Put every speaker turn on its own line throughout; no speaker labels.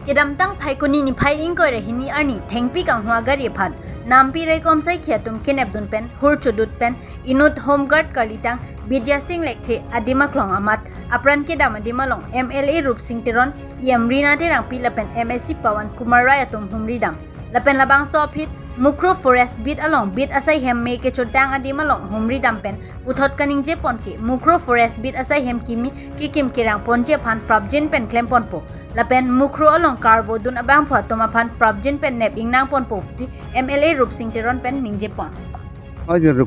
Kedam tang phaikuni ni phai ingkoi re hini arni thengpi kang hua gari phan nampi re komsai khiatum kenep dun pen hur chudut pen inut home guard kalitang Vidya Singh lekhe adima klong amat apran kedam adima long MLA Rup Singh Teron yem Rina Terang pi lapen MSC Pawan Kumar Rai atum humridam lapen labang so phit Mukro forest bit along bit asai hem me ke chodang adima long humridam pen puthot kaning je pon ki Mukro forest bit asai hem kimi ki kim kirang pon je phan prabjin pen klem pon po lapen Mukro along karbo dun abang pho toma phan prabjin pen nep ingnang pon po si MLA Rup Singh Teron pen ningje pon।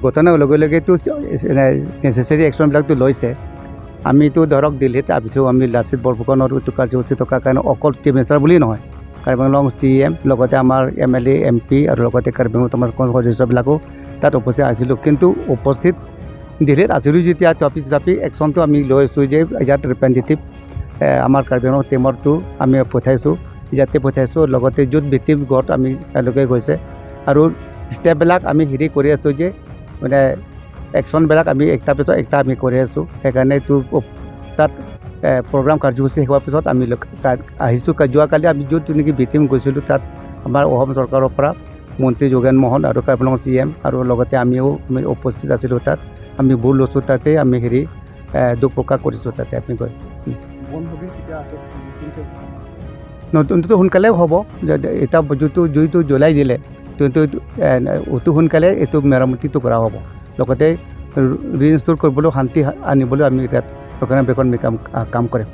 ঘটনাৰ লগে লগেতো necessary একশ্যনবিলাকতো লৈছে। আমিতো ধৰক দিল্লীত আহিছোঁ, আমি লাচিত বৰফুকনৰ এইটো কাৰ্যসূচী থকাৰ কাৰণে অকল চিফ মিনিষ্টাৰ বুলি নহয়, কাৰ্বি আংলং চি এম, লগতে আমাৰ এম এল এ, এম পি আৰু লগতে কাৰ্বি আংলং সদস্যবিলাকো তাত উপস্থিত আছিলোঁ। কিন্তু উপস্থিত দিল্লীত আছিলোঁ যেতিয়া তথাপি একশ্যনটো আমি লৈ আছোঁ যে ইয়াত ৰিপ্ৰেজেণ্টেটিভ আমাৰ কাৰ্বি আংলং টীমৰটো আমি পঠাইছোঁ, ইয়াতে পঠাইছোঁ। লগতে য'ত ভিত্তিম ঘৰত আমি তেওঁলোকে গৈছে আৰু ষ্টেপবিলাক আমি হেৰি কৰি আছোঁ যে মানে একশ্যনবিলাক আমি একটা পিছত একটা আমি কৰি আছোঁ। সেইকাৰণে এইটো তাত প্ৰগ্ৰাম কাৰ্যসূচী হোৱাৰ পিছত আমি আহিছোঁ। যোৱাকালি আমি য'ত নেকি ভিটিম গৈছিলোঁ, তাত আমাৰ অসম চৰকাৰৰ পৰা মন্ত্ৰী যোগেন মহন আৰু কাৰ্বি আংলং চি এম আৰু লগতে আমিও আমি উপস্থিত আছিলোঁ। তাত আমি ভুল লৈছোঁ, তাতে আমি হেৰি দুখ প্ৰকাশ কৰিছোঁ তাতে আমি গৈ। নতুনটো সোনকালে হ'ব। এতিয়া যিটো জুইটো জ্বলাই দিলে কিন্তু অতি সোনকালে এইটো মেৰামতিটো কৰা হ'ব, লগতে ৰিইনষ্টল কৰিবলৈ, শান্তি আনিবলৈ আমি ইয়াত ৰক্ষণাবেক্ষণ কাম কৰিম।